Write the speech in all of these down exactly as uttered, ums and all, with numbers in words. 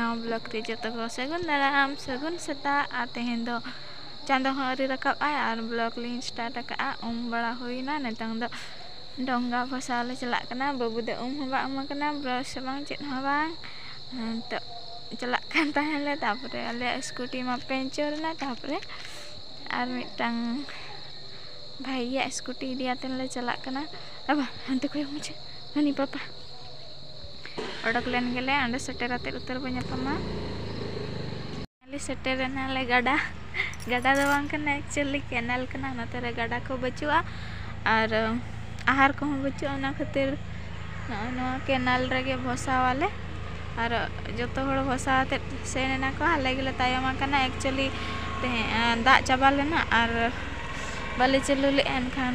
ᱱᱟᱣᱟ vlog ᱨᱮ ᱡᱚᱛᱚ ᱠᱚ ᱥᱟᱹᱜᱩᱱ ᱫᱟᱨᱟᱢ, ᱥᱟᱹᱜᱩᱱ ᱥᱮᱛᱟᱜ᱾ ᱟᱨ ᱛᱮᱦᱮᱧ ᱫᱚ ᱪᱟᱸᱫᱚ ᱦᱚᱸ ᱟᱹᱣᱨᱤ ᱨᱟᱠᱟᱵ ᱟᱭ ᱟᱨ vlog ᱞᱤᱧ start ᱟᱠᱟᱫᱼᱟ᱾ ᱩᱢ ᱵᱟᱲᱟ ᱦᱩᱭᱱᱟ, ᱱᱤᱛᱚᱝ ᱫᱚ ᱰᱷᱚᱸᱜᱟ ᱵᱷᱟᱥᱟᱣ ᱞᱮ ᱪᱟᱞᱟᱜ ᱠᱟᱱᱟ᱾ ᱵᱟᱹᱵᱩ ᱫᱚ ᱩᱢ ᱦᱚᱸ ᱵᱟᱝ ᱩᱢ ᱟᱠᱟᱱᱟ, brush ᱦᱚᱸ ᱵᱟᱝ, ᱪᱮᱫ ᱦᱚᱸ ᱵᱟᱝ᱾ ᱱᱤᱛᱚᱜ ᱪᱟᱞᱟᱜ ᱠᱟᱱ ᱛᱟᱦᱮᱸ ᱞᱮ, ᱛᱟᱨᱯᱚᱨᱮ ᱟᱞᱮᱭᱟᱜ scooty ᱢᱟ puncture ᱮᱱᱟ, ᱛᱟᱨᱯᱚᱨᱮ ᱟᱨ ᱢᱤᱫᱴᱟᱝ ᱵᱷᱟᱭᱭᱟᱜ scooty ᱤᱫᱤ ᱟᱛᱮᱱ ᱞᱮ ᱪᱟᱞᱟᱜ ᱠᱟᱱᱟ᱾ ᱟᱵᱟ, ᱦᱟᱱᱛᱮ ᱠᱚᱭᱚᱜ ᱢᱩᱪᱟᱹᱫ, ᱦᱟᱹᱱᱤ ᱯᱟᱯᱟ᱾ ᱚᱰᱚᱠ ᱞᱮᱱ ᱜᱮᱞᱮ, ᱚᱸᱰᱮ ᱥᱮᱴᱮᱨ ᱟᱛᱮᱫ ᱩᱛᱟᱹᱨ ᱵᱚ ᱧᱟᱯᱟᱢᱟ᱾ ᱟᱞᱮ ᱥᱮᱴᱮᱨ ᱮᱱᱟᱞᱮ ᱜᱟᱰᱟ᱾ ᱜᱟᱰᱟ ᱫᱚ ᱵᱟᱝ ᱠᱟᱱᱟ, actually canal ᱠᱟᱱᱟ᱾ ᱱᱚᱛᱮ ᱨᱮ ᱜᱟᱰᱟ ᱠᱚ ᱵᱟᱹᱪᱩᱜᱼᱟ ᱟᱨ ᱟᱦᱟᱨ ᱠᱚᱦᱚᱸ ᱵᱟᱹᱪᱩᱜᱼᱟ, ᱚᱱᱟ ᱠᱷᱟᱹᱛᱤᱨ ᱱᱚᱜᱼᱚᱭ ᱱᱚᱣᱟ canal ᱨᱮᱜᱮ ᱵᱷᱚᱥᱟᱣᱟᱞᱮ᱾ ᱟᱨ ᱡᱚᱛᱚ ᱦᱚᱲ ᱵᱷᱚᱥᱟᱣ ᱟᱛᱮᱫ ᱥᱮᱱ ᱮᱱᱟ ᱠᱚ, ᱟᱞᱮ ᱜᱮᱞᱮ ᱛᱟᱭᱚᱢ ᱟᱠᱟᱱᱟ᱾ Actually ᱛᱮᱦᱮᱧ, ᱟ, ᱫᱟᱜ ᱪᱟᱵᱟ ᱞᱮᱱᱟ ᱟᱨ ᱵᱟᱞᱮ ᱪᱟᱹᱞᱩ ᱞᱮᱫᱼᱟ, ᱮᱱᱠᱷᱟᱱ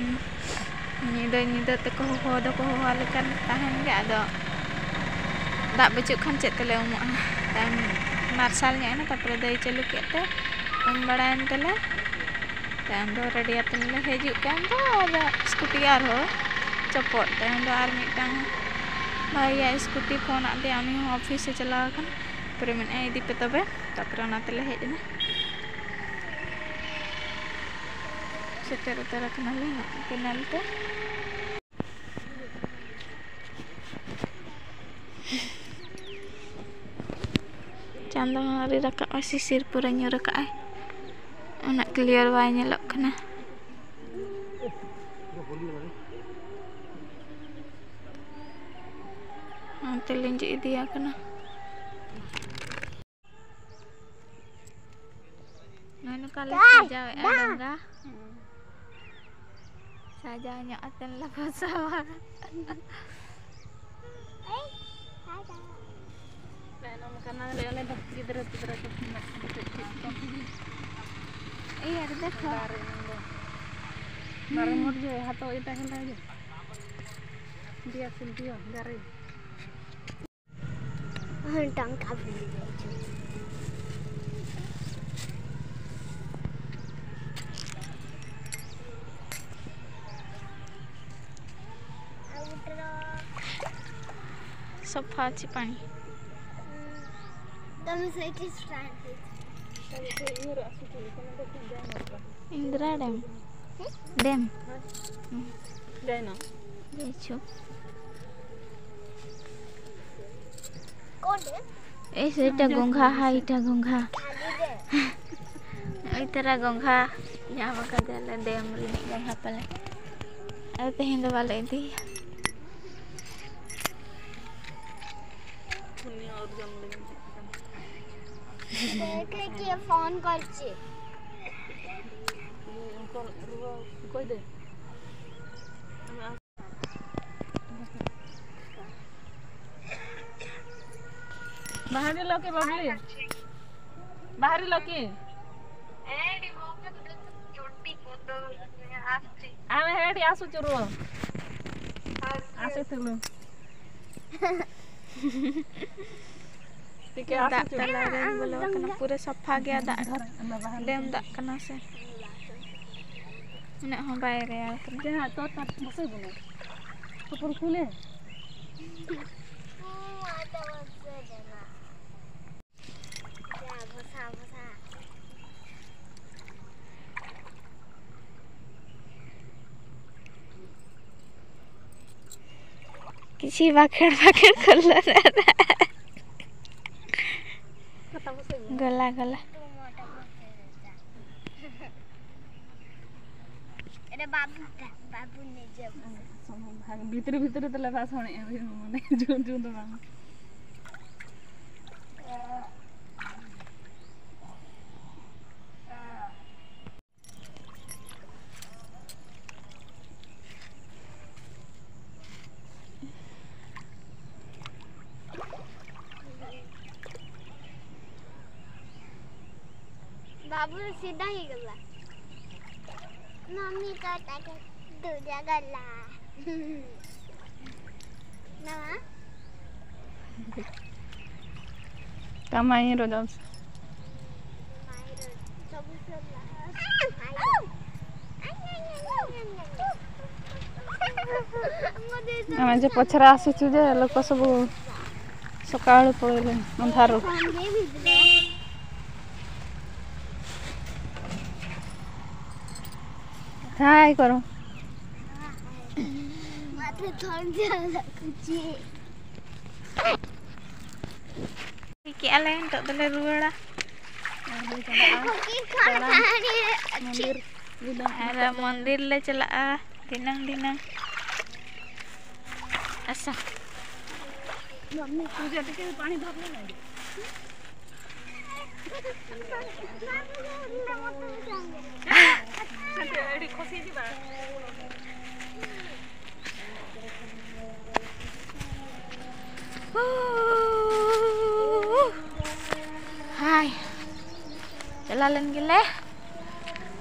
ᱧᱤᱫᱟᱹ, ᱧᱤᱫᱟᱹ ᱛᱮᱠᱚ ᱦᱚᱦᱚ ᱫᱚᱠᱚ ᱦᱚᱦᱚ ᱟᱞᱮ ᱠᱟᱱ ᱛᱟᱦᱮᱱ ᱜᱮ, ᱟᱫᱚ ᱫᱟᱜ ᱵᱟᱹᱪᱩᱜ ᱠᱷᱟᱱ ᱪᱮᱫ ᱛᱮᱞᱮ ᱩᱢᱩᱜᱼᱟ? ᱛᱟᱭᱚᱢ ᱢᱟᱨᱥᱟᱞ ᱧᱚᱜ ᱮᱱᱟ, ᱛᱟᱨᱯᱚᱨᱮ ᱫᱚᱭ ᱪᱟᱹᱞᱩ ᱠᱮᱫ ᱛᱮ ᱩᱢ ᱵᱟᱲᱟᱭᱮᱱ ᱛᱮᱞᱮ᱾ ᱛᱟᱭᱚᱢ ᱫᱚ ready ᱟᱛᱮᱱ ᱞᱮ ᱦᱤᱡᱩᱜ ᱠᱟᱱ ᱫᱚ, ᱟᱫᱚ scooty ᱟᱨᱦᱚᱸ ᱪᱚᱯᱚᱫ᱾ ᱛᱟᱭᱚᱢ ᱫᱚ ᱟᱨ ᱢᱤᱫᱴᱟᱝ ᱵᱷᱟᱭᱭᱟ scooty ᱯᱷᱳᱱ ᱟᱫ ᱫᱮᱭᱟ, ᱩᱱᱤ ᱦᱚᱸ ᱚᱯᱷᱤᱥ ᱮ ᱪᱟᱞᱟᱣ ᱟᱠᱟᱱᱟ᱾ ᱛᱟᱨᱯᱚᱨᱮ ᱢᱮᱱᱮᱫᱼᱟᱭ, "ᱤᱫᱤ ᱯᱮ ᱛᱚᱵᱮ", ᱛᱟᱨᱯᱚᱨᱮ ᱚᱱᱟ ᱛᱮᱞᱮ ᱦᱮᱡ ᱮᱱᱟ᱾ ᱥᱮᱴᱮᱨ ᱩᱛᱟᱹᱨ ᱟᱠᱟᱱᱟᱞᱮ ᱱᱚᱜᱼᱚᱭ canal ᱛᱮ᱾ ᱪᱟᱸᱫᱚ ᱦᱚᱸ ᱟᱹᱣᱨᱤ ᱨᱟᱠᱟᱵᱼᱟ, ᱥᱤᱥᱤᱨ ᱯᱩᱨᱟᱹ ᱧᱩᱨ ᱟᱠᱟᱫᱼᱟᱭ, ᱩᱱᱟᱹᱜ clear ᱵᱟᱭ ᱧᱮᱞᱚᱜ ᱠᱟᱱᱟ᱾ ᱚᱱᱛᱮ ᱞᱤᱸᱡᱤ ᱤᱫᱤᱭᱟᱠᱟᱱᱟ᱾ ᱱᱚᱜᱼᱚᱭ ᱱᱚᱝᱠᱟ ᱞᱮ ᱥᱟᱡᱟᱣᱮᱫᱼᱟ ᱰᱚᱸᱜᱟ᱾ ᱥᱟᱡᱟᱣ ᱧᱚᱜ ᱟᱛᱮᱱ ᱞᱮ ᱵᱷᱚᱥᱟᱣᱟ᱾ ᱛᱟᱭᱱᱚᱢ ᱠᱟᱱᱟᱞᱮ ᱟᱞᱮ ᱫᱚ, ᱜᱤᱫᱽᱨᱟᱹ ᱯᱤᱫᱽᱨᱟᱹ ᱠᱚ ᱢᱮᱱᱟᱜ ᱠᱚᱣᱟ, ᱪᱮᱫ ᱪᱮᱫ ᱠᱚ᱾ ᱤᱭᱟᱹ ᱨᱮ ᱫᱮᱠᱷᱚ᱾ ᱫᱟᱨᱮ ᱱᱚᱰᱮ᱾ ᱫᱟᱨᱮ ᱢᱚᱡᱽ ᱜᱮ, ᱦᱟᱛᱟᱣ ᱤᱫᱤ ᱛᱟᱦᱮᱱ ᱞᱟᱹᱜᱤᱫ᱾ ᱫᱤᱭᱟ ᱥᱤᱞ ᱫᱤᱭᱟ, ᱫᱟᱨᱮ᱾ ᱦᱮᱸ, ᱴᱟᱝᱠᱟ ᱵᱷᱩᱞ ᱜᱮ᱾ ᱥᱚᱯᱷᱟ ᱚᱪᱚ ᱯᱟᱱᱤ᱾ ତମେ ସେଇଠି ଷ୍ଟାଣ୍ଡ ହେଇଛି। ଇନ୍ଦିରା ଡ୍ୟାମ୍। ଡ୍ୟାମ୍। ଯାଇନ? ଯାଇଛୁ। କୋଉଠି? ଏଇ ସେଇଟା ଗଙ୍ଗା, ହାଇଟା ଗଙ୍ଗା। ଏଇଥର ଗଙ୍ଗା ᱧᱟᱢ ᱟᱠᱟᱫᱟᱞᱮ, ᱰᱮᱢ ᱨᱤᱱᱤᱡ ᱜᱚᱝᱜᱷᱟ ᱯᱟᱞᱮ᱾ ᱟᱫᱚ ᱛᱮᱦᱮᱧ ᱫᱚ ᱵᱟᱞᱮ ᱤᱫᱤᱭᱟ᱾ ଦେଖେ କିଏ ଫୋନ କରିଛି। ବାହାରିଲ କି ବବଲି? ବାହାରିଲ କି? ଆମେ ହେଇଠି ଆସୁଛୁ, ରୁହ। ଆସୁଥିଲୁ। ଟିକେ ᱫᱟᱜ ᱟସୁ ᱛᱟᱞᱟᱨᱮ ᱵᱚᱞᱚ ᱟᱠᱟᱱᱟ, ᱯᱩᱨᱟᱹ ᱥᱟᱯᱷᱟ ᱜᱮᱭᱟ ᱫᱟᱜ᱾ ᱰᱮᱢ ᱫᱟᱜ ᱠᱟᱱᱟ ᱥᱮ, ᱩᱱᱟᱹᱜ ᱦᱚᱸ ᱵᱟᱭ ᱨᱮᱭᱟᱲ ᱠᱟᱱᱟ᱾ ᱡᱟᱦᱟᱸ ᱛᱚ ᱛᱟᱨ ᱵᱚᱥᱮ ᱵᱚᱞᱚ᱾ ᱛᱩᱯᱩᱨ ᱠᱩᱞᱮ᱾ ᱡᱟ ᱜᱷᱚᱥᱟ ᱜᱷᱚᱥᱟ᱾ ᱠᱤᱪᱷᱤ ᱵᱟᱠᱷᱮᱲ ᱵᱟᱠᱷᱮᱲ ᱠᱚᱞᱚᱨ᱾ ᱜᱚᱞᱟ ᱜᱚᱞᱟ᱾ ᱮᱨᱮ ᱵᱟᱵᱩ, ᱵᱟᱵᱩ ᱱᱤᱡᱮ᱾ ᱵᱷᱤᱛᱨᱤ ᱵᱷᱤᱛᱨᱤ ᱛᱮᱞᱮ ᱵᱟᱥ ᱦᱚᱲᱮᱜᱼᱟ, ᱢᱟᱱᱮ ᱡᱩᱱ ᱡᱩᱱ ᱫᱚ ᱵᱟᱝ᱾ बाबू सीधा ही गला। मम्मी का ताकत दूजा गला। ना। Tama yun, Rodolfo. ଆମେ ଯେ ପଛରେ ଆସୁଛୁ ଯେ ଲୋକ ସବୁ ସକାଳୁ ପଳେଇଲେଣି ଅନ୍ଧାରରୁ। ଥାଇ କର। ᱢᱟᱛᱷᱟ ᱛᱷᱚᱱᱰᱟ ᱞᱟᱜᱩᱪᱤ᱾ ᱴᱷᱤᱠ ᱠᱮᱜᱼᱟ ᱞᱮ, ᱱᱤᱛᱚᱜ ᱫᱚᱞᱮ ᱨᱩᱣᱟᱹᱲᱟ᱾ ᱟᱨ ᱢᱚᱱᱫᱤᱨ ᱞᱮ ᱪᱟᱞᱟᱜᱼᱟ ᱫᱷᱤᱱᱟᱹᱝ ᱫᱷᱤᱱᱟᱹᱝ᱾ ᱟᱥᱟ᱾ ᱦᱟᱭ, ᱪᱟᱞᱟᱣ ᱞᱮᱱ ᱜᱮᱞᱮ᱾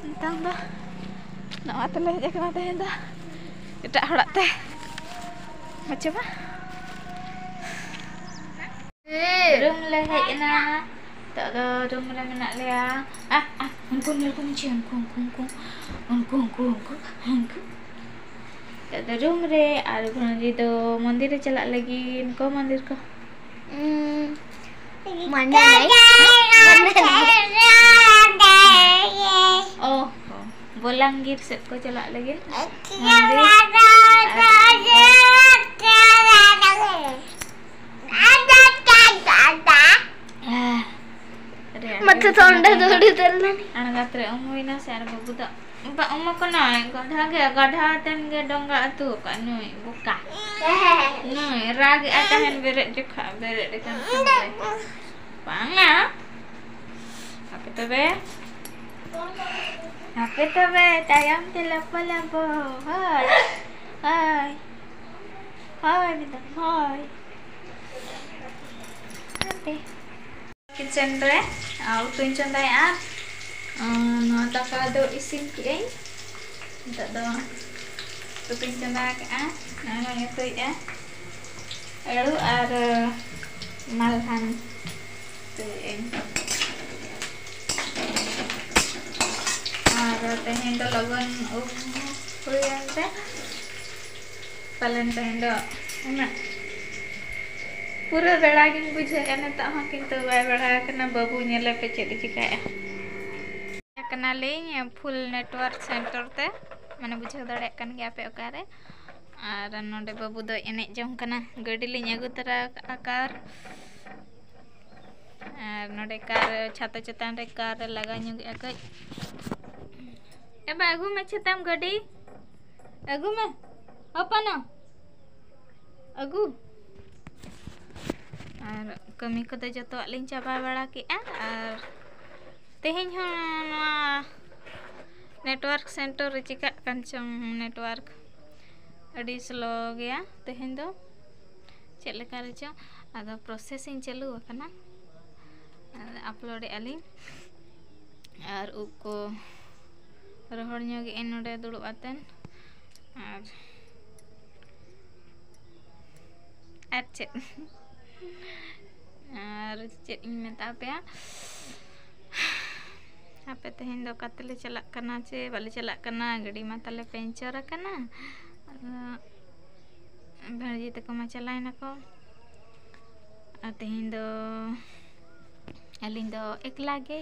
ᱱᱤᱛᱚᱝ ᱫᱚ ᱱᱚᱣᱟ ᱛᱮᱞᱮ ᱦᱮᱡ ᱟᱠᱟᱱᱟ ᱛᱮᱦᱮᱧ ᱫᱚ ᱮᱴᱟᱜ ᱦᱚᱲᱟᱜ ᱛᱮ᱾ ᱢᱟᱪᱮ ᱵᱟ? ᱨᱩᱢ ᱞᱮ ᱦᱮᱡ ᱮᱱᱟ᱾ ᱱᱤᱛᱚᱜ ᱫᱚ ᱨᱩᱢ ᱨᱮ ᱢᱮᱱᱟᱜ ᱞᱮᱭᱟ᱾ ᱟᱦ, ᱟᱦ, ᱩᱱᱠᱩ ᱧᱮᱞ ᱠᱚᱢ ᱪᱮ, ᱩᱱᱠᱩ, ᱩᱱᱠᱩ, ᱩᱱᱠᱩ᱾ ᱱᱤᱛᱚᱜ ᱫᱚ ᱨᱩᱢ ᱨᱮ, ᱟᱨ ᱵᱷᱚᱱᱡᱤ ᱫᱚ ᱢᱚᱱᱫᱤᱨ ᱨᱮ ᱪᱟᱞᱟᱜ ᱞᱟᱹᱜᱤᱫ᱾ ᱠᱚ ᱢᱚᱱᱫᱤᱨ ᱠᱚ? ᱩᱸ, ᱢᱟᱱᱰᱟ ᱱᱟᱭ᱾ ᱢᱟᱱᱰᱟ ᱱᱟᱭ᱾ ᱚ ᱦᱚᱸ, ᱵᱚᱞᱟᱝᱜᱤᱨ ᱥᱮᱫ ᱠᱚ ᱪᱟᱞᱟᱜ ᱞᱟᱹᱜᱤᱫ᱾ ᱢᱚᱱᱫᱤᱨ᱾ ᱟᱨ ᱢᱟᱛᱷᱟ ᱛᱷᱚᱱᱰᱟ ᱫᱚ ᱟᱹᱰᱤ ᱩᱛᱟᱹᱨ ᱞᱮᱱᱟ᱾ ᱟᱬᱜᱟᱛ ᱨᱮ ᱩᱢ ᱦᱩᱭᱱᱟ ᱥᱮ ᱟᱨ ᱵᱟᱹᱵᱩ ᱫᱚ ᱵᱟ ᱩᱢ ᱠᱟᱱᱟᱭ, ᱜᱟᱰᱷᱟ ᱜᱮ, ᱜᱟᱰᱷᱟ ᱟᱛᱮᱱ ᱜᱮ ᱰᱚᱸᱜᱟ ᱟᱹᱛᱩ ᱟᱠᱟᱫ ᱱᱩᱭ ᱵᱚᱠᱟ᱾ ᱱᱩᱭ ᱨᱟᱜ ᱮᱫ ᱛᱟᱦᱮᱱ ᱵᱮᱨᱮᱫ ᱡᱚᱠᱷᱟ, ᱵᱮᱨᱮᱫ ᱟᱠᱟᱱ ᱠᱷᱟᱱ ᱫᱚᱭ᱾ ᱵᱟᱝᱟ᱾ ᱦᱟᱯᱮ ᱛᱚᱵᱮ᱾ ᱦᱟᱯᱮ ᱛᱚᱵᱮ, ᱛᱟᱭᱚᱢ ᱛᱮ ᱞᱟᱯᱚ ᱞᱟᱯᱚ᱾ ᱦᱳᱭ᱾ ᱦᱳᱭ᱾ ᱦᱳᱭ, ᱢᱮᱰᱟᱢ, ᱦᱳᱭ᱾ ᱦᱟᱯᱮ᱾ ᱠᱤᱪᱮᱱ ᱨᱮ, ᱟᱨ ᱩᱛᱩᱧ ᱪᱚᱸᱫᱟᱭᱟ᱾ ᱟᱨ, ᱟᱨ ᱱᱚᱣᱟ ᱫᱟᱠᱟ ᱫᱚ ᱤᱥᱤᱱ ᱠᱮᱜᱼᱟᱹᱧ᱾ ᱱᱤᱛᱚᱜ ᱫᱚ ᱩᱛᱩᱧ ᱪᱚᱸᱫᱟ ᱟᱠᱟᱜᱼᱟ᱾ ᱱᱚᱜᱼᱚᱭ ᱩᱛᱩᱭᱮᱫᱼᱟ ᱟᱹᱲᱩ ᱟᱨ ᱢᱟᱞᱦᱟᱱ ᱩᱛᱩᱭᱮᱫᱼᱟᱹᱧ᱾ ᱟᱨ ᱛᱮᱦᱮᱧ ᱫᱚ ᱞᱚᱜᱚᱱ ᱩᱢ ᱦᱩᱭᱮᱱ ᱛᱮ ᱯᱟᱞᱮᱱ ᱛᱮᱦᱮᱧ ᱫᱚ ᱩᱱᱟᱹᱜ ᱯᱩᱨᱟᱹ ᱵᱮᱲᱟ ᱜᱤᱧ ᱵᱩᱡᱷᱟᱹᱣᱮᱫᱼᱟ ᱱᱤᱛᱚᱜ ᱦᱚᱸ, ᱠᱤᱱᱛᱩ ᱵᱟᱭ ᱵᱮᱲᱟ ᱟᱠᱟᱱᱟ᱾ ᱵᱟᱹᱵᱩ ᱧᱮᱞᱮ ᱯᱮ ᱪᱮᱫ ᱮ ᱪᱤᱠᱟᱹᱭᱮᱫᱼᱟ᱾ ᱠᱟᱱᱟᱞᱤᱧ full network center ᱛᱮ, ᱢᱟᱱᱮ ᱵᱩᱡᱷᱟᱹᱣ ᱫᱟᱲᱮᱭᱟᱜ ᱠᱟᱱ ᱜᱮᱭᱟ ᱯᱮ ᱚᱠᱟᱨᱮ᱾ ᱟᱨ ᱱᱚᱰᱮ ᱵᱟᱹᱵᱩ ᱫᱚ ᱮᱱᱮᱡ ᱡᱚᱝ ᱠᱟᱱᱟ᱾ ᱜᱟᱹᱰᱤ ᱞᱤᱧ ᱟᱹᱜᱩ ᱛᱚᱨᱟ ᱠᱟᱜᱼᱟ, car᱾ ᱟᱨ ᱱᱚᱰᱮ car, ᱪᱷᱟᱛᱟ ᱪᱮᱛᱟᱱ ᱨᱮ car ᱨᱮ ᱞᱟᱜᱟ ᱧᱚᱜᱮᱜᱼᱟ ᱠᱟᱹᱡ᱾ ᱮ ᱵᱟ, ᱟᱹᱜᱩ ᱢᱮ ᱪᱷᱟᱛᱟᱢ, ᱜᱟᱹᱰᱤ ᱟᱹᱜᱩ ᱢᱮ, ᱦᱚᱯᱚᱱᱚ, ᱟᱹᱜᱩ᱾ ᱟᱨ ᱠᱟᱹᱢᱤ ᱠᱚᱫᱚ ᱡᱚᱛᱚᱣᱟᱜ ᱞᱤᱧ ᱪᱟᱵᱟ ᱵᱟᱲᱟ ᱠᱮᱜᱼᱟ᱾ ᱟᱨ ᱛᱮᱦᱮᱧ ᱦᱚᱸ ᱱᱚᱣᱟ network center ᱨᱮ ᱪᱤᱠᱟᱹᱜ ᱠᱟᱱ ᱪᱚᱝ, network ᱟᱹᱰᱤ slow ᱜᱮᱭᱟ ᱛᱮᱦᱮᱧ ᱫᱚ, ᱪᱮᱫ ᱞᱮᱠᱟ ᱨᱮᱪᱚ᱾ ᱟᱫᱚ processing ᱪᱟᱹᱞᱩ ᱟᱠᱟᱱᱟ, upload ᱮᱜᱼᱟ ᱞᱤᱧ᱾ ᱟᱨ ᱩᱵ ᱠᱚ ᱨᱚᱦᱚᱲ ᱧᱚᱜᱮᱜᱼᱟᱹᱧ ᱱᱚᱰᱮ ᱫᱩᱲᱩᱵ ᱟᱛᱮᱱ᱾ ᱟᱨ, ᱟᱨ ᱪᱮᱫ? ᱟᱨ ᱪᱮᱫ ᱤᱧ ᱢᱮᱛᱟ ᱯᱮᱭᱟ? ᱦᱟᱯᱮ, ᱛᱮᱦᱮᱧ ᱫᱚ ᱚᱠᱟ ᱛᱮᱞᱮ ᱪᱟᱞᱟᱜ ᱠᱟᱱᱟ ᱪᱮ ᱵᱟᱞᱮ ᱪᱟᱞᱟᱜ ᱠᱟᱱᱟ? ᱜᱟᱹᱰᱤ ᱢᱟ ᱛᱟᱞᱮ puncture ᱟᱠᱟᱱᱟ᱾ ᱟᱫᱚ ᱵᱷᱟᱹᱡᱤ ᱛᱟᱠᱚ ᱢᱟ ᱪᱟᱞᱟᱣ ᱮᱱᱟᱠᱚ᱾ ᱟᱨ ᱛᱮᱦᱮᱧ ᱫᱚ ᱟᱹᱞᱤᱧ ᱫᱚ ᱮᱠᱞᱟ ᱜᱮ,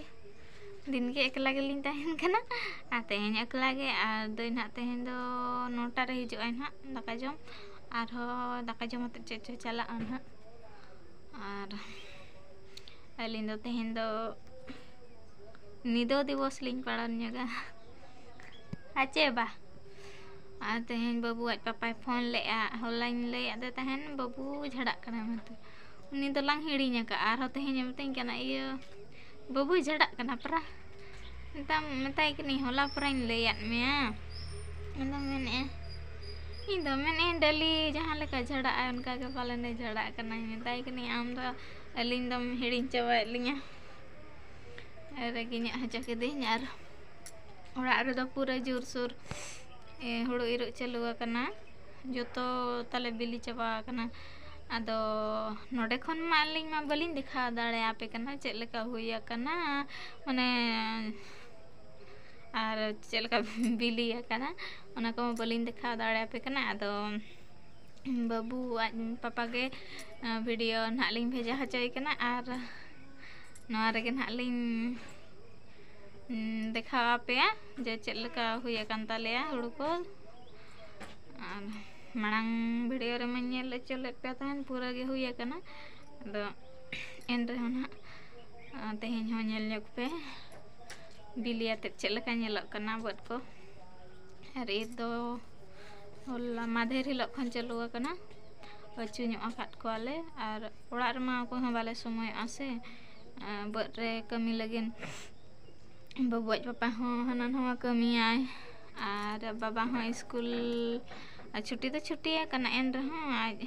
ᱫᱤᱱ ᱜᱮ ᱮᱠᱞᱟ ᱜᱮᱞᱤᱧ ᱛᱟᱦᱮᱱ ᱠᱟᱱᱟ᱾ ᱟᱨ ᱛᱮᱦᱮᱧ ᱮᱠᱞᱟ ᱜᱮ, ᱟᱨ ᱫᱟᱹᱭ ᱱᱟᱦᱟᱜ ᱛᱮᱦᱮᱧ ᱫᱚ ᱱᱚᱴᱟ ᱨᱮ ᱦᱤᱡᱩᱜ ᱟᱭ ᱱᱟᱦᱟᱜ ᱫᱟᱠᱟ ᱡᱚᱢ, ᱟᱨᱦᱚᱸ ᱫᱟᱠᱟ ᱡᱚᱢ ᱠᱟᱛᱮᱫ ᱪᱮᱫ ᱪᱚ ᱪᱟᱞᱟᱜᱼᱟ ᱱᱟᱦᱟᱜ᱾ ᱟᱨ ᱟᱹᱞᱤᱧ ᱫᱚ ᱛᱮᱦᱮᱧ ᱫᱚ ᱱᱤᱫᱟᱹ ᱫᱤᱵᱚᱥ ᱞᱤᱧ ᱯᱟᱞᱚᱱ ᱧᱚᱜᱟ᱾ ᱟᱨ ᱪᱮᱫ ᱵᱟ? ᱟᱨ ᱛᱮᱦᱮᱧ ᱵᱟᱹᱵᱩ ᱟᱡ ᱯᱟᱯᱟᱭ ᱯᱷᱳᱱ ᱞᱮᱫᱼᱟ, ᱦᱚᱞᱟᱧ ᱞᱟᱹᱭᱟᱫ ᱫᱮ ᱛᱟᱦᱮᱱ ᱵᱟᱹᱵᱩ ᱡᱷᱟᱲᱟᱜ ᱠᱟᱱᱟᱭ ᱢᱮᱱᱛᱮ᱾ ᱩᱱᱤ ᱫᱚᱞᱟᱝ ᱦᱤᱲᱤᱧ ᱟᱠᱟᱫᱼᱟ᱾ ᱟᱨᱦᱚᱸ ᱛᱮᱦᱮᱧ ᱮ ᱢᱤᱛᱟᱹᱧ ᱠᱟᱱᱟ, ᱤᱭᱟᱹ, ᱵᱟᱹᱵᱩᱭ ᱡᱷᱟᱲᱟᱜ ᱠᱟᱱᱟ ᱯᱟᱨᱟ᱾ ᱢᱮᱛᱟᱢ, ᱢᱮᱛᱟᱭ ᱠᱟᱹᱱᱟᱹᱧ, ᱦᱚᱞᱟ ᱯᱟᱨᱟᱧ ᱞᱟᱹᱭᱟᱫ ᱢᱮᱭᱟ᱾ ᱟᱫᱚ ᱢᱮᱱᱮᱫᱼᱟ, ᱤᱧ ᱫᱚ ᱢᱮᱱᱮᱫᱼᱟᱹᱧ ᱰᱮᱞᱤ ᱡᱟᱦᱟᱸ ᱞᱮᱠᱟ ᱡᱷᱟᱲᱟᱜ ᱟᱭ ᱚᱱᱠᱟ ᱜᱮ ᱯᱟᱞᱮᱱᱮ ᱡᱷᱟᱲᱟᱜ ᱠᱟᱱᱟᱭ᱾ ᱢᱮᱛᱟᱭ ᱠᱟᱹᱱᱟᱹᱧ, ᱟᱢ ᱫᱚ ᱟᱹᱞᱤᱧ ᱫᱚᱢ ᱦᱤᱲᱤᱧ ᱪᱟᱵᱟᱭᱮᱫ ᱞᱤᱧᱟ᱾ ᱨᱟᱹᱜᱤ ᱧᱚᱜ ᱦᱚᱪᱚ ᱠᱤᱫᱤᱧ᱾ ᱟᱨ ᱚᱲᱟᱜ ᱨᱮᱫᱚ ᱯᱩᱨᱟᱹ ᱡᱳᱨᱥᱳᱨ, ᱮ, ᱦᱩᱲᱩ ᱤᱨᱚᱜ ᱪᱟᱹᱞᱩ ᱟᱠᱟᱱᱟ, ᱡᱚᱛᱚ ᱛᱟᱞᱮ ᱵᱤᱞᱤ ᱪᱟᱵᱟ ᱟᱠᱟᱱᱟ᱾ ᱟᱫᱚ ᱱᱚᱰᱮ ᱠᱷᱚᱱ ᱢᱟ ᱟᱹᱞᱤᱧ ᱢᱟ ᱵᱟᱹᱞᱤᱧ ᱫᱮᱠᱷᱟᱣ ᱫᱟᱲᱮᱭᱟᱯᱮ ᱠᱟᱱᱟ ᱪᱮᱫ ᱞᱮᱠᱟ ᱦᱩᱭ ᱟᱠᱟᱱᱟ, ᱢᱟᱱᱮ, ᱟᱨ ᱪᱮᱫ ᱞᱮᱠᱟ ᱵᱤᱞᱤ ᱟᱠᱟᱱᱟ, ᱚᱱᱟ ᱠᱚᱢᱟ ᱵᱟᱹᱞᱤᱧ ᱫᱮᱠᱷᱟᱣ ᱫᱟᱲᱮᱭᱟᱯᱮ ᱠᱟᱱᱟ᱾ ᱟᱫᱚ ᱵᱟᱹᱵᱩ ᱟᱡ ᱯᱟᱯᱟ ᱜᱮ ᱵᱷᱤᱰᱤᱭᱳ ᱱᱟᱦᱟᱜ ᱞᱤᱧ ᱵᱷᱮᱡᱟ ᱦᱚᱪᱚᱭ ᱠᱟᱱᱟ᱾ ᱟᱨ ᱱᱚᱣᱟ ᱨᱮᱜᱮ ᱱᱟᱦᱟᱜ ᱞᱤᱧ ᱫᱮᱠᱷᱟᱣ ᱟᱯᱮᱭᱟ ᱡᱮ ᱪᱮᱫ ᱞᱮᱠᱟ ᱦᱩᱭ ᱟᱠᱟᱱ ᱛᱟᱞᱮᱭᱟ ᱦᱩᱲᱩ ᱠᱚ᱾ ᱟᱨ ᱢᱟᱲᱟᱝ ᱵᱷᱤᱰᱤᱭᱳ ᱨᱮᱢᱟᱧ ᱧᱮᱞ ᱦᱚᱪᱚ ᱞᱮᱫ ᱯᱮ ᱛᱟᱦᱮᱱ, ᱯᱩᱨᱟᱹ ᱜᱮ ᱦᱩᱭ ᱟᱠᱟᱱᱟ᱾ ᱟᱫᱚ ᱮᱱ ᱨᱮᱦᱚᱸ ᱱᱟᱦᱟᱜ ᱛᱮᱦᱮᱧ ᱦᱚᱸ ᱧᱮᱞ ᱧᱚᱜ ᱯᱮ ᱵᱤᱞᱤ ᱟᱛᱮᱫ ᱪᱮᱫ ᱞᱮᱠᱟ ᱧᱮᱞᱚᱜ ᱠᱟᱱᱟ ᱵᱟᱹᱫᱽ ᱠᱚ᱾ ᱟᱨ ᱤᱨ ᱫᱚ ᱦᱚᱞᱟ ᱢᱟᱫᱷᱮᱨ ᱦᱤᱞᱳᱜ ᱠᱷᱚᱱ ᱪᱟᱹᱞᱩ ᱟᱠᱟᱱᱟ᱾ ᱟᱹᱪᱩ ᱧᱚᱜ ᱟᱠᱟᱫ ᱠᱚᱣᱟᱞᱮ᱾ ᱟᱨ ᱚᱲᱟᱜ ᱨᱮᱢᱟ ᱚᱠᱚᱭ ᱦᱚᱸ ᱵᱟᱞᱮ ᱥᱚᱢᱚᱭᱚᱜᱼᱟ ᱥᱮ, ᱵᱟᱹᱫᱽ ᱨᱮ ᱠᱟᱹᱢᱤ ᱞᱟᱹᱜᱤᱫ᱾ ᱵᱟᱹᱵᱩ ᱟᱡ ᱯᱟᱯᱟ ᱦᱚᱸ ᱦᱟᱱᱟ ᱱᱟᱣᱟ ᱠᱟᱹᱢᱤᱭᱟᱭ, ᱟᱨ ᱵᱟᱵᱟ ᱦᱚᱸ ᱥᱠᱩᱞ ᱪᱷᱩᱴᱤ ᱫᱚ ᱪᱷᱩᱴᱤ ᱟᱠᱟᱱᱟ, ᱮᱱ ᱨᱮᱦᱚᱸ ᱟᱡ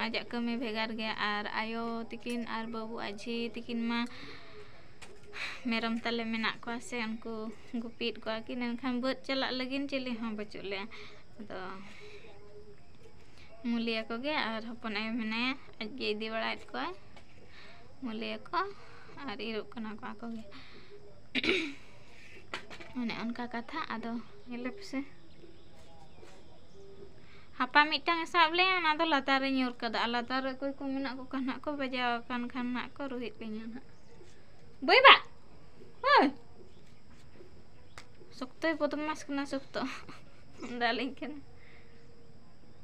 ᱟᱡᱟᱜ ᱠᱟᱹᱢᱤ ᱵᱷᱮᱜᱟᱨ ᱜᱮᱭᱟ᱾ ᱟᱨ ᱟᱭᱳ ᱛᱤᱠᱤᱱ ᱟᱨ ᱵᱟᱹᱵᱩ ᱟᱡ ᱡᱷᱤ ᱛᱤᱠᱤᱱ ᱢᱟ ᱢᱮᱨᱚᱢ ᱛᱟᱞᱮ ᱢᱮᱱᱟᱜ ᱠᱚᱣᱟ ᱥᱮ, ᱩᱱᱠᱩ ᱜᱩᱯᱤᱭᱮᱫ ᱠᱚᱣᱟ ᱠᱤᱱ, ᱮᱱᱠᱷᱟᱱ ᱵᱟᱹᱫᱽ ᱪᱟᱞᱟᱜ ᱞᱟᱹᱜᱤᱫ ᱪᱤᱞᱤ ᱦᱚᱸ ᱵᱟᱹᱪᱩᱜ ᱞᱮᱭᱟ᱾ ᱟᱫᱚ ᱢᱩᱞᱤᱭᱟ ᱠᱚᱜᱮ ᱟᱨ ᱦᱚᱯᱚᱱ ᱟᱭᱳ ᱢᱮᱱᱟᱭᱟ, ᱟᱡ ᱜᱮ ᱤᱫᱤ ᱵᱟᱲᱟᱭᱮᱫ ᱠᱚᱣᱟᱭ ᱢᱩᱞᱤᱭᱟ ᱠᱚ, ᱟᱨ ᱤᱨᱚᱜ ᱠᱟᱱᱟ ᱠᱚ ᱟᱠᱚ ᱜᱮ᱾ ᱚᱱᱮ ᱚᱱᱠᱟ ᱠᱟᱛᱷᱟ᱾ ᱟᱫᱚ ᱧᱮᱞ ᱯᱮᱥᱮ, ᱦᱟᱯᱟ ᱢᱤᱫᱴᱟᱝ ᱮ ᱥᱟᱵ ᱞᱮᱜᱼᱟ, ᱚᱱᱟ ᱫᱚ ᱞᱟᱛᱟᱨ ᱨᱮ ᱧᱩᱨ ᱠᱟᱫᱟ᱾ ᱟᱨ ᱞᱟᱛᱟᱨ ᱨᱮ ᱚᱠᱚᱭ ᱠᱚ ᱢᱮᱱᱟᱜ ᱠᱚ ᱠᱷᱟᱱ ᱱᱟᱜ ᱠᱚ ᱵᱟᱡᱟᱣ ᱟᱠᱟᱱ ᱠᱷᱟᱱ ᱱᱟᱜ ᱠᱚ ᱨᱩᱦᱮᱫ ᱞᱤᱧᱟ ᱱᱟᱜ᱾ ᱵᱟᱹᱭ ᱵᱟ! ᱦᱳᱭ! ᱥᱚᱠᱛᱚᱭ ᱵᱚᱫᱢᱟᱥ ᱠᱟᱱᱟ, ᱥᱚᱠᱛᱚ᱾ ᱫᱟᱞᱤᱧ ᱠᱟᱱᱟ᱾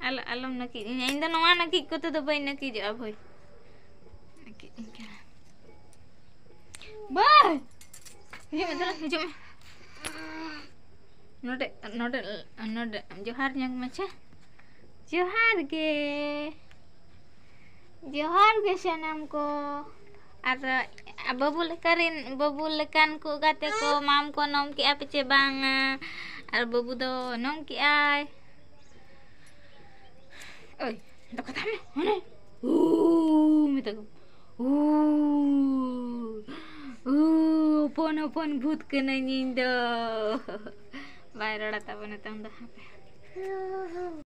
ᱟᱞ-, ᱟᱞᱚᱢ ᱱᱟᱹᱠᱤᱡ ᱤᱧᱟ᱾ ᱤᱧ ᱫᱚ ᱱᱚᱣᱟ ᱱᱟᱹᱠᱤᱡ ᱠᱚᱛᱮ ᱫᱚ ᱵᱟᱹᱧ ᱱᱟᱹᱠᱤᱡᱚᱜᱼᱟ ᱵᱷᱟᱹᱭ᱾ ᱱᱟᱹᱠᱤᱡ ᱤᱧ ᱠᱟᱱᱟ᱾ ᱵᱟᱹᱭ! ᱦᱤᱡᱩᱜ ᱢᱮ, ᱫᱮᱞᱟ, ᱦᱤᱡᱩᱜ ᱢᱮ᱾ ᱱᱚᱰᱮ, ᱱᱚᱰᱮ, ᱱᱚᱰᱮ ᱡᱚᱦᱟᱨ ᱧᱚᱜ ᱢᱮᱥᱮ᱾ ᱡᱚᱦᱟᱨ ᱜᱮ᱾ ᱡᱚᱦᱟᱨ ᱜᱮ ᱥᱟᱱᱟᱢ ᱠᱚ᱾ ᱟᱨ ᱵᱟᱹᱵᱩ ᱞᱮᱠᱟ ᱨᱮᱱ, ᱵᱟᱹᱵᱩ ᱞᱮᱠᱟᱱ ᱠᱚ ᱜᱟᱛᱮ ᱠᱚ, ᱢᱟᱢ ᱠᱚ ᱱᱚᱢ ᱠᱮᱜᱼᱟ ᱯᱮ ᱪᱮ ᱵᱟᱝᱟ? ᱟᱨ ᱵᱟᱹᱵᱩ ᱫᱚ ᱱᱚᱢ ᱠᱮᱜᱼᱟᱭ᱾ ᱳᱭ, ᱫᱚ ᱠᱟᱛᱷᱟ ᱢᱮ, ᱦᱟᱱᱮ, ᱩ, ᱢᱮᱛᱟ ᱠᱚ, ᱩ, ᱩ, ᱦᱚᱯᱚᱱ ᱦᱚᱯᱚᱱ ᱵᱷᱩᱛ ᱠᱟᱹᱱᱟᱹᱧ ᱤᱧ ᱫᱚ᱾ ᱵᱟᱭ ᱨᱚᱲᱟ ᱛᱟᱵᱚᱱ ᱱᱤᱛᱚᱝ ᱫᱚ, ᱦᱟᱯᱮ᱾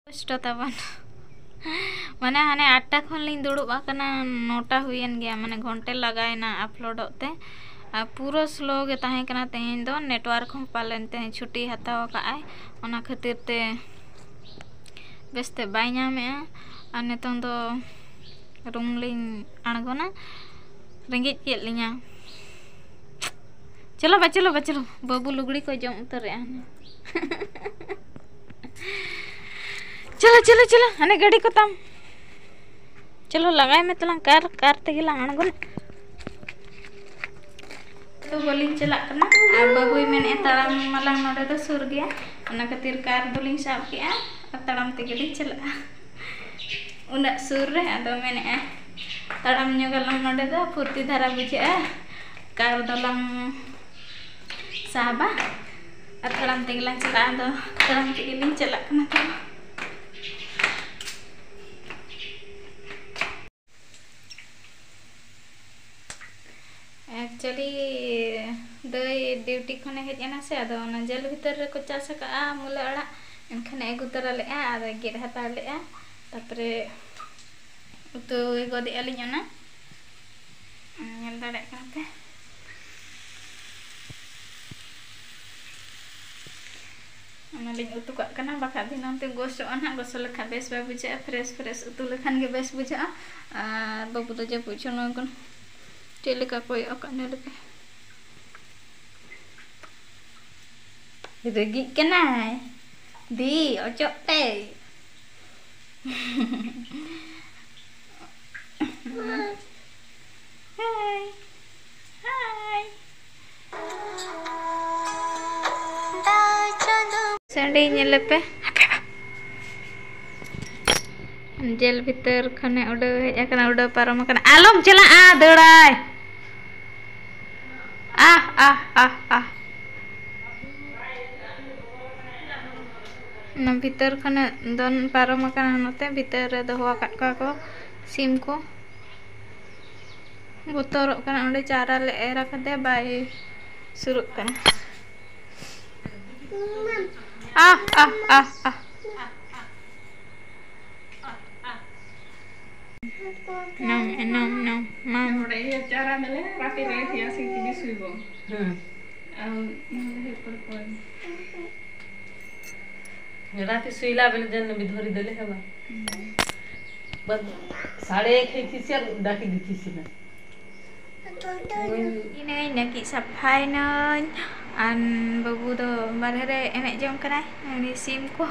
ᱠᱚᱥᱴᱚ ᱛᱟᱵᱚᱱ᱾ ᱢᱟᱱᱮ ᱦᱟᱱᱮ ᱟᱴᱴᱟ ᱠᱷᱚᱱ ᱞᱤᱧ ᱫᱩᱲᱩᱵ ᱟᱠᱟᱱᱟ, ᱱᱚᱴᱟ ᱦᱩᱭᱮᱱ ᱜᱮᱭᱟ, ᱢᱟᱱᱮ ᱜᱷᱚᱱᱴᱮ ᱞᱟᱜᱟᱣᱮᱱᱟ ᱟᱯᱞᱳᱰᱚᱜ ᱛᱮ᱾ ᱟᱨ ᱯᱩᱨᱟᱹ ᱥᱞᱳ ᱜᱮ ᱛᱟᱦᱮᱸ ᱠᱟᱱᱟ ᱛᱮᱦᱮᱧ ᱫᱚ, ᱱᱮᱴᱣᱟᱨᱠ ᱦᱚᱸ ᱯᱟᱞᱮᱱ ᱛᱮᱦᱮᱧ ᱪᱷᱩᱴᱤ ᱦᱟᱛᱟᱣ ᱟᱠᱟᱫ ᱟᱭ, ᱚᱱᱟ ᱠᱷᱟᱹᱛᱤᱨ ᱛᱮ ᱵᱮᱥᱛᱮ ᱵᱟᱭ ᱧᱟᱢᱮᱜᱼᱟ᱾ ᱟᱨ ᱱᱤᱛᱚᱝ ᱫᱚ ᱨᱩᱢ ᱞᱤᱧ ᱟᱬᱜᱚᱱᱟ, ᱨᱮᱸᱜᱮᱡ ᱠᱮᱫ ᱞᱤᱧᱟ᱾ ᱪᱚᱞᱚ ᱵᱟ, ᱪᱚᱞᱚ ᱵᱟ, ᱪᱚᱞᱚ᱾ ᱵᱟᱹᱵᱩ ᱞᱩᱜᱽᱲᱤ ᱠᱚ ᱡᱚᱢ ᱩᱛᱟᱹᱨᱮᱜᱼᱟ᱾ ᱪᱚᱞᱚ, ᱪᱚᱞᱚ, ᱪᱚᱞᱚ, ᱦᱟᱱᱮ ᱜᱟᱹᱰᱤ ᱠᱚ ᱛᱟᱢ᱾ ᱪᱚᱞᱚ, ᱞᱟᱜᱟᱭ ᱢᱮ ᱛᱟᱞᱟᱝ ᱠᱟᱨ, ᱠᱟᱨ ᱛᱮᱜᱮ ᱞᱟᱝ ᱟᱬᱜᱚᱱᱟ᱾ ᱛᱚ, ᱵᱟᱹᱞᱤᱧ ᱪᱟᱞᱟᱜ ᱠᱟᱱᱟ᱾ ᱟᱨ ᱵᱟᱹᱵᱩᱭ ᱢᱮᱱᱮᱫᱼᱟ, "ᱛᱟᱲᱟᱢ ᱢᱟᱞᱟᱝ, ᱱᱚᱰᱮ ᱫᱚ ᱥᱩᱨ ᱜᱮᱭᱟ", ᱚᱱᱟ ᱠᱷᱟᱹᱛᱤᱨ ᱠᱟᱨ ᱫᱚᱞᱤᱧ ᱥᱟᱵ ᱠᱮᱜᱼᱟ ᱟᱨ ᱛᱟᱲᱟᱢ ᱛᱮᱜᱮ ᱞᱤᱧ ᱪᱟᱞᱟᱜᱼᱟ᱾ ᱩᱱᱟᱹᱜ ᱥᱩᱨ ᱨᱮ, ᱟᱫᱚ ᱢᱮᱱᱮᱫᱼᱟ, "ᱛᱟᱲᱟᱢ ᱧᱚᱜᱟᱞᱟᱝ, ᱱᱚᱰᱮ ᱫᱚ ᱯᱷᱩᱨᱛᱤ ᱫᱷᱟᱨᱟ ᱵᱩᱡᱷᱟᱹᱜᱼᱟ, ᱠᱟᱨ ᱫᱚᱞᱟᱝ ᱥᱟᱦᱟᱵᱟ ᱟᱨ ᱛᱟᱲᱟᱢ ᱛᱮᱜᱮ ᱞᱟᱝ ᱪᱟᱞᱟᱜᱼᱟ", ᱟᱫᱚ ᱛᱟᱲᱟᱢ ᱛᱮᱜᱮ ᱞᱤᱧ ᱪᱟᱞᱟᱜ ᱠᱟᱱᱟ ᱛᱚ᱾ Actually, ᱫᱟᱹᱭ ᱰᱤᱭᱩᱴᱤ ᱠᱷᱚᱱᱮ ᱦᱮᱡ ᱮᱱᱟ ᱥᱮ, ᱟᱫᱚ ᱚᱱᱟ ᱡᱮᱞ ᱵᱷᱤᱛᱟᱹᱨ ᱨᱮᱠᱚ ᱪᱟᱥ ᱟᱠᱟᱫᱼᱟ ᱢᱩᱞᱟᱹ ᱟᱲᱟᱜ, ᱮᱱᱠᱷᱟᱱᱮ ᱟᱹᱜᱩ ᱛᱚᱨᱟ ᱞᱮᱫᱼᱟ᱾ ᱟᱫᱚ ᱜᱮᱫ ᱦᱟᱛᱟᱲ ᱞᱮᱫᱼᱟ, ᱛᱟᱨᱯᱚᱨᱮ ᱩᱛᱩ ᱜᱚᱫᱮᱜᱼᱟ ᱞᱤᱧ ᱚᱱᱟ᱾ ᱧᱮᱞ ᱫᱟᱲᱮᱭᱟᱜ ᱠᱟᱱᱟ ᱯᱮ, ᱚᱱᱟᱞᱤᱧ ᱩᱛᱩ ᱠᱟᱜ ᱠᱟᱱᱟ, ᱵᱟᱠᱷᱟᱡ ᱫᱷᱤᱱᱟᱹᱝ ᱛᱮ ᱜᱚᱥᱚᱜᱼᱟ ᱱᱟᱦᱟᱜ᱾ ᱜᱚᱥᱚ ᱞᱮᱠᱷᱟᱡ ᱵᱮᱥ ᱵᱟᱭ ᱵᱩᱡᱷᱟᱹᱜᱼᱟ, fresh fresh ᱩᱛᱩ ᱞᱮᱠᱷᱟᱱ ᱜᱮ ᱵᱮᱥ ᱵᱩᱡᱷᱟᱹᱜᱼᱟ᱾ ᱟᱨ ᱵᱟᱹᱵᱩ ᱫᱚ ᱡᱟᱹᱯᱩᱫ ᱦᱚᱪᱚ ᱱᱚᱣᱟ ᱠᱚ ᱪᱮᱫ ᱞᱮᱠᱟ ᱠᱚᱭᱚᱜ ᱟᱠᱟᱫ ᱧᱮᱞ ᱯᱮ᱾ ᱨᱟᱹᱜᱤᱜ ᱠᱟᱱᱟᱭ᱾ ᱫᱤ, ᱚᱪᱚᱜ ᱯᱮ᱾ ᱦᱟᱭ᱾ ᱦᱟᱭ᱾ ᱥᱟᱺᱰᱤ ᱧᱮᱞᱮ ᱯᱮ᱾ ᱡᱮᱞ ᱵᱷᱤᱛᱟᱹᱨ ᱠᱷᱚᱱᱮ ᱩᱰᱟᱹᱣ ᱦᱮᱡ ᱟᱠᱟᱱᱟ, ᱩᱰᱟᱹᱣ ᱯᱟᱨᱚᱢ ᱟᱠᱟᱱᱟ᱾ ᱟᱞᱚᱢ ᱪᱟᱞᱟᱜᱼᱟ, ᱫᱟᱹᱲᱟᱭ᱾ ᱟᱦ, ᱟᱦ, ᱟᱦ, ᱟᱦ᱾ ᱚᱱᱟ ᱵᱷᱤᱛᱟᱹᱨ ᱠᱷᱚᱱᱮ ᱫᱚᱱ ᱯᱟᱨᱚᱢ ᱟᱠᱟᱱᱟ, ᱱᱚᱛᱮ ᱵᱷᱤᱛᱟᱹᱨ ᱨᱮ ᱫᱚᱦᱚ ᱟᱠᱟᱫ ᱠᱚᱣᱟ ᱠᱚ ᱥᱤᱢ ᱠᱚ᱾ ᱵᱚᱛᱚᱨᱚᱜ ᱠᱟᱱᱟ, ᱚᱸᱰᱮ ᱪᱟᱨᱟ ᱞᱮ ᱮᱨ ᱟᱠᱟᱫᱮ, ᱵᱟᱭ ᱥᱩᱨᱩᱜ ᱠᱟᱱᱟ᱾ ᱟᱦ, ᱟᱦ, ᱟᱦ, ᱟᱦ᱾ ᱱᱚᱢ, ᱱᱚᱢ, ᱱᱚᱢ, ᱱᱚᱢ᱾ ᱱᱚᱰᱮ ᱤᱭᱟᱹ ᱪᱟᱨᱟ ᱢᱮᱞᱮ, ᱨᱟᱛᱮ ᱨᱮ ᱤᱭᱟᱹ ᱥᱤ ᱛᱤᱵᱤ ᱥᱩᱭᱵᱚ᱾ ᱦᱮᱸ᱾ ᱟᱨ ᱱᱚᱰᱮ ᱦᱩᱭᱩᱜ ᱠᱟᱱᱟ ᱯᱚᱭᱮᱱᱴ᱾ राति सुइला बेले जन बिधोरी देले हवा। बस साढ़े एक है थी से डाकी दी थी से ना। ᱤᱱᱟᱹᱧ ᱱᱟᱹᱠᱤᱡ ᱥᱟᱯᱷᱟᱭᱮᱱᱟᱹᱧ᱾ ᱟᱨ ᱵᱟᱹᱵᱩ ᱫᱚ ᱵᱟᱨᱦᱮ ᱨᱮ ᱮᱱᱮᱡ ᱡᱚᱝ ᱠᱟᱱᱟᱭ᱾ ᱩᱱᱤ ᱥᱤᱢ ᱠᱚ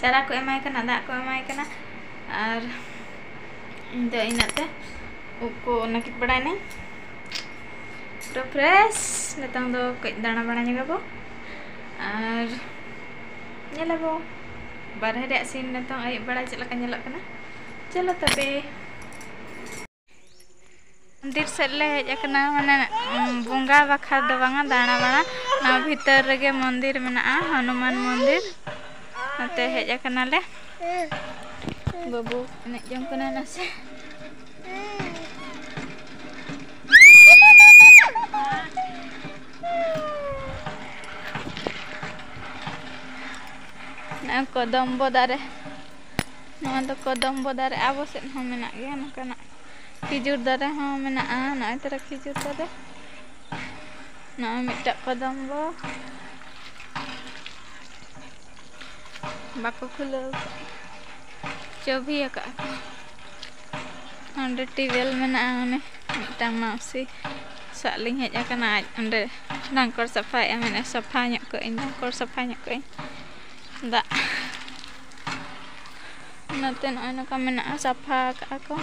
ᱪᱟᱨᱟ ᱠᱚ ᱮᱢᱟᱭ ᱠᱟᱱᱟ, ᱫᱟᱜ ᱠᱚ ᱮᱢᱟᱭ ᱠᱟᱱᱟ᱾ ᱟᱨ ᱤᱧ ᱫᱚ ᱤᱱᱟᱹᱜ ᱛᱮ ᱩᱵ ᱠᱚ ᱱᱟᱹᱠᱤᱡ ᱵᱟᱲᱟᱭᱮᱱᱟᱹᱧ᱾ ᱯᱩᱨᱟᱹ ᱯᱷᱨᱮᱥ᱾ ᱱᱤᱛᱚᱝ ᱫᱚ ᱠᱟᱹᱡ ᱫᱟᱬᱟ ᱵᱟᱲᱟ ᱧᱚᱜᱟᱵᱚ ᱟᱨ ᱧᱮᱞᱟᱵᱚ ᱵᱟᱨᱦᱮ ᱨᱮᱭᱟᱜ ᱥᱤᱱ ᱱᱤᱛᱚᱝ ᱟᱹᱭᱩᱵ ᱵᱮᱲᱟ ᱪᱮᱫ ᱞᱮᱠᱟ ᱧᱮᱞᱚᱜ ᱠᱟᱱᱟ᱾ ᱪᱚᱞᱚ ᱛᱚᱵᱮ᱾ ᱢᱚᱱᱫᱤᱨ ᱥᱮᱫ ᱞᱮ ᱦᱮᱡ ᱟᱠᱟᱱᱟ, ᱢᱟᱱᱮ, ᱩᱸ, ᱵᱚᱸᱜᱟ ᱵᱟᱠᱷᱨᱟ ᱫᱚ ᱵᱟᱝᱟ, ᱫᱟᱬᱟ ᱵᱟᱲᱟ᱾ ᱱᱚᱣᱟ ᱵᱷᱤᱛᱟᱹᱨ ᱨᱮᱜᱮ ᱢᱚᱱᱫᱤᱨ ᱢᱮᱱᱟᱜᱼᱟ, ᱦᱚᱱᱩᱢᱟᱱ ᱢᱚᱱᱫᱤᱨ᱾ ᱱᱚᱛᱮ ᱦᱮᱡ ᱟᱠᱟᱱᱟᱞᱮ᱾ ᱵᱟᱹᱵᱩ ᱮᱱᱮᱡ ᱡᱚᱝ ᱠᱟᱱᱟ ᱱᱟᱥᱮ᱾ ᱱᱚᱜᱼᱚᱭ ᱠᱚᱫᱚᱢᱵᱚ ᱫᱟᱨᱮ, ᱱᱚᱣᱟ ᱫᱚ ᱠᱚᱫᱚᱢᱵᱚ ᱫᱟᱨᱮ᱾ ᱟᱵᱚ ᱥᱮᱫ ᱦᱚᱸ ᱢᱮᱱᱟᱜ ᱜᱮᱭᱟ ᱱᱚᱝᱠᱟᱱᱟᱜ᱾ ᱠᱷᱤᱡᱩᱨ ᱫᱟᱨᱮ ᱦᱚᱸ ᱢᱮᱱᱟᱜᱼᱟ᱾ ᱱᱚᱜᱼᱚᱭ ᱛᱟᱨᱟ ᱠᱷᱤᱡᱩᱨ ᱫᱟᱨᱮ᱾ ᱱᱚᱜᱼᱚᱭ ᱢᱤᱫᱴᱟᱝ ᱠᱚᱫᱚᱢᱵᱚ᱾ ᱵᱟᱠᱚ ᱠᱷᱩᱞᱟᱹᱣ ᱠᱟᱜᱼᱟ, ᱪᱟᱹᱵᱤ ᱟᱠᱟᱫᱼᱟ ᱠᱚ᱾ ᱚᱸᱰᱮ ᱴᱤᱭᱩᱵᱽᱣᱮᱞ ᱢᱮᱱᱟᱜᱼᱟ, ᱚᱱᱮ ᱢᱤᱫᱴᱟᱝ ᱢᱟᱹᱥᱤ ᱥᱟᱜ ᱞᱤᱧ ᱦᱮᱡ ᱟᱠᱟᱱᱟ, ᱟᱡ ᱚᱸᱰᱮ ᱰᱷᱟᱝᱠᱚᱲ ᱥᱟᱯᱷᱟᱭᱮᱫᱼᱟ, ᱢᱮᱱᱮᱫᱼᱟ, "ᱥᱟᱯᱷᱟ ᱧᱚᱜ ᱠᱟᱜ ᱟᱹᱧ, ᱰᱷᱟᱝᱠᱚᱲ ᱥᱟᱯᱷᱟ ᱧᱚᱜ ᱠᱟᱜ ᱟᱹᱧ ᱫᱟᱜ᱾" ᱱᱚᱛᱮ ᱱᱚᱜᱼᱚᱭ ᱱᱚᱝᱠᱟ ᱢᱮᱱᱟᱜᱼᱟ, ᱥᱟᱯᱷᱟ ᱟᱠᱟᱫᱼᱟ ᱠᱚ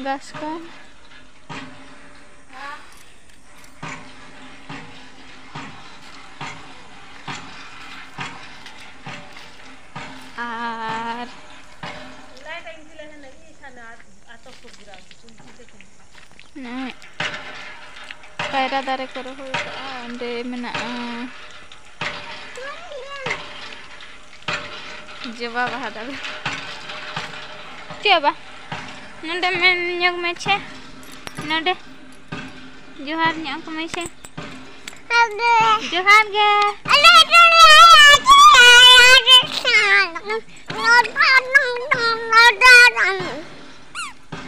ᱜᱷᱟᱥ ᱠᱚ᱾ ᱟᱨ ᱱᱚᱜᱼᱚᱭ ᱠᱟᱭᱨᱟ ᱫᱟᱨᱮ ᱠᱚ ᱨᱚᱦᱚᱭ ᱠᱟᱜᱼᱟ, ᱚᱸᱰᱮ ᱢᱮᱱᱟᱜᱼᱟ᱾ ᱡᱚᱵᱟ ᱵᱟᱦᱟ ᱫᱟᱨᱮ᱾ ᱪᱮᱫ ᱵᱟ? ᱱᱚᱰᱮ ᱢᱮᱱ ᱧᱚᱜ ᱢᱮ ᱪᱮ᱾ ᱱᱚᱰᱮ ᱡᱚᱦᱟᱨ ᱧᱚᱜ ᱠᱚ ᱢᱮ ᱥᱮ᱾ ᱡᱚᱦᱟᱨ ᱜᱮ᱾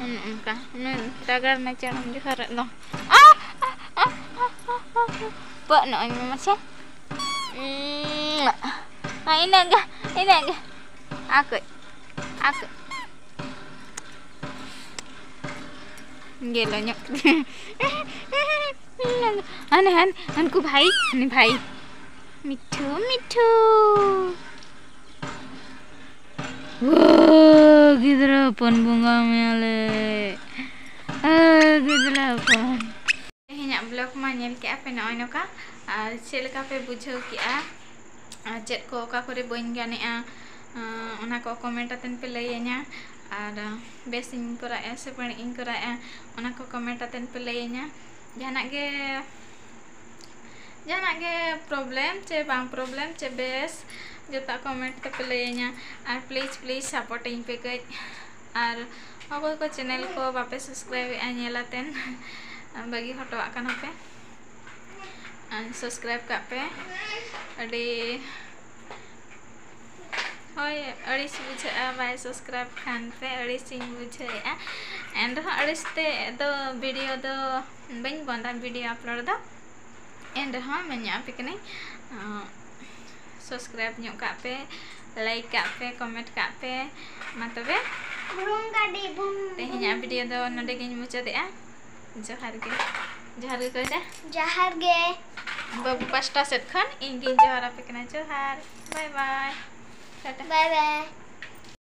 ᱚᱱᱮ ᱚᱱᱠᱟ, ᱩᱱᱟᱹᱜ ᱨᱟᱜᱟᱲ ᱱᱟᱪᱟᱲᱮᱢ ᱡᱚᱦᱟᱨᱮᱫ ᱫᱚ᱾ ᱟ, ᱟ, ᱟ, ᱟ, ᱟ, ᱟ᱾ ᱯᱟᱹᱜ ᱱᱚᱜᱼᱚᱭ ᱢᱮ ᱢᱟᱥᱮ᱾ ᱩᱸ, ᱟ, ᱤᱱᱟᱹᱜ ᱜᱟ-, ᱤᱱᱟᱹᱜ ᱜᱮ᱾ ᱟᱠᱚᱡ, ᱟᱠᱚᱡ᱾ ᱜᱮᱞᱚ ᱧᱚᱜ ᱠᱮᱫᱟ᱾ ᱦᱟᱱᱮ, ᱦᱟᱱ-, ᱦᱟᱱᱠᱩ ᱵᱷᱟᱭ, ᱦᱟᱱᱮ ᱵᱷᱟᱭ᱾ ᱢᱤᱴᱷᱩ, ᱢᱤᱴᱷᱩ᱾ ᱳ, ᱜᱤᱫᱽᱨᱟᱹ ᱦᱚᱯᱚᱱ ᱵᱚᱸᱜᱟ ᱢᱮᱭᱟᱞᱮ᱾ ᱳ, ᱜᱤᱫᱽᱨᱟᱹ ᱦᱚᱯᱚᱱ᱾ ᱛᱮᱦᱮᱧᱟᱜ vlog ᱢᱟ ᱧᱮᱞ ᱠᱮᱜᱼᱟ ᱯᱮ ᱱᱚᱜᱼᱚᱭ ᱱᱚᱝᱠᱟ᱾ ᱟᱨ ᱪᱮᱫ ᱞᱮᱠᱟ ᱯᱮ ᱵᱩᱡᱷᱟᱹᱣ ᱠᱮᱜᱼᱟ? ᱟᱨ ᱪᱮᱫ ᱠᱚ ᱚᱠᱟ ᱠᱚᱨᱮ ᱵᱟᱹᱧ ᱜᱟᱱᱮᱜᱼᱟ, ᱟᱸ, ᱚᱱᱟ ᱠᱚ comment ᱟᱛᱮᱱ ᱯᱮ ᱞᱟᱹᱭᱟᱹᱧᱟ᱾ ᱟᱨ, ᱟᱸ, ᱵᱮᱥ ᱤᱧ ᱠᱚᱨᱟᱣᱮᱜᱼᱟ ᱥᱮ ᱵᱟᱹᱲᱤᱡ ᱤᱧ ᱠᱚᱨᱟᱣᱮᱜᱼᱟ, ᱚᱱᱟ ᱠᱚ comment ᱟᱛᱮᱱ ᱯᱮ ᱞᱟᱹᱭᱟᱹᱧᱟ᱾ ᱡᱟᱦᱟᱱᱟᱜ ᱜᱮ, ᱡᱟᱦᱟᱱᱟᱜ ᱜᱮ problem ᱪᱮ ᱵᱟᱝ problem ᱪᱮ ᱵᱮᱥ, ᱡᱚᱛᱚᱣᱟᱜ comment ᱛᱮᱯᱮ ᱞᱟᱹᱭᱟᱹᱧᱟ᱾ ᱟᱨ please, please support ᱟᱹᱧ ᱯᱮ ᱠᱟᱹᱡ᱾ ᱟᱨ ᱚᱠᱚᱭ ᱠᱚ channel ᱠᱚ ᱵᱟᱯᱮ subscribe ᱮᱜᱼᱟ, ᱧᱮᱞ ᱟᱛᱮᱱ ᱵᱟᱹᱜᱤ ᱦᱚᱴᱚᱣᱟᱜ ᱠᱟᱱᱟ ᱯᱮ, subscribe ᱠᱟᱜ ᱯᱮ᱾ ᱟᱹᱰᱤ, ᱦᱳᱭ, ᱟᱹᱲᱤᱥ ᱵᱩᱡᱷᱟᱹᱜᱼᱟ, ᱵᱟᱭ subscribe ᱠᱷᱟᱱ ᱯᱮ, ᱟᱹᱲᱤᱥᱤᱧ ᱵᱩᱡᱷᱟᱹᱣᱮᱫᱼᱟ᱾ ᱮᱱᱨᱮᱦᱚᱸ ᱟᱹᱲᱤᱥ ᱛᱮ ᱫᱚ video ᱫᱚ ᱵᱟᱹᱧ ᱵᱚᱱᱫᱟ, video upload ᱫᱚ᱾ ᱮᱱᱨᱮᱦᱚᱸ ᱢᱮᱱ ᱧᱚᱜ ᱟᱯᱮ ᱠᱟᱹᱱᱟᱹᱧ, ᱟᱸ, subscribe ᱧᱚᱜ ᱠᱟᱜ ᱯᱮ, like ᱠᱟᱜ ᱯᱮ, comment ᱠᱟᱜ ᱯᱮ᱾ ᱢᱟ ᱛᱚᱵᱮ, ᱵᱩᱨᱩᱢ ᱜᱟᱹᱰᱤ ᱵᱩᱢ, ᱛᱮᱦᱮᱧᱟᱜ video ᱫᱚ ᱱᱚᱰᱮ ᱜᱤᱧ ᱢᱩᱪᱟᱹᱫᱮᱜᱼᱟ᱾ ᱡᱚᱦᱟᱨ ᱜᱮ᱾ ᱡᱚᱦᱟᱨ ᱜᱮ ᱠᱚᱭ ᱫᱟ᱾ ᱡᱚᱦᱟᱨ ᱜᱮ᱾ ᱵᱟᱹᱵᱩ ᱯᱟᱥᱴᱟ ᱥᱮᱫ ᱠᱷᱚᱱ ᱤᱧ ᱜᱤᱧ ᱡᱚᱦᱟᱨ ᱟᱯᱮ ᱠᱟᱱᱟ᱾ ᱡᱚᱦᱟᱨ᱾ Bye bye᱾ Tata. Bye bye᱾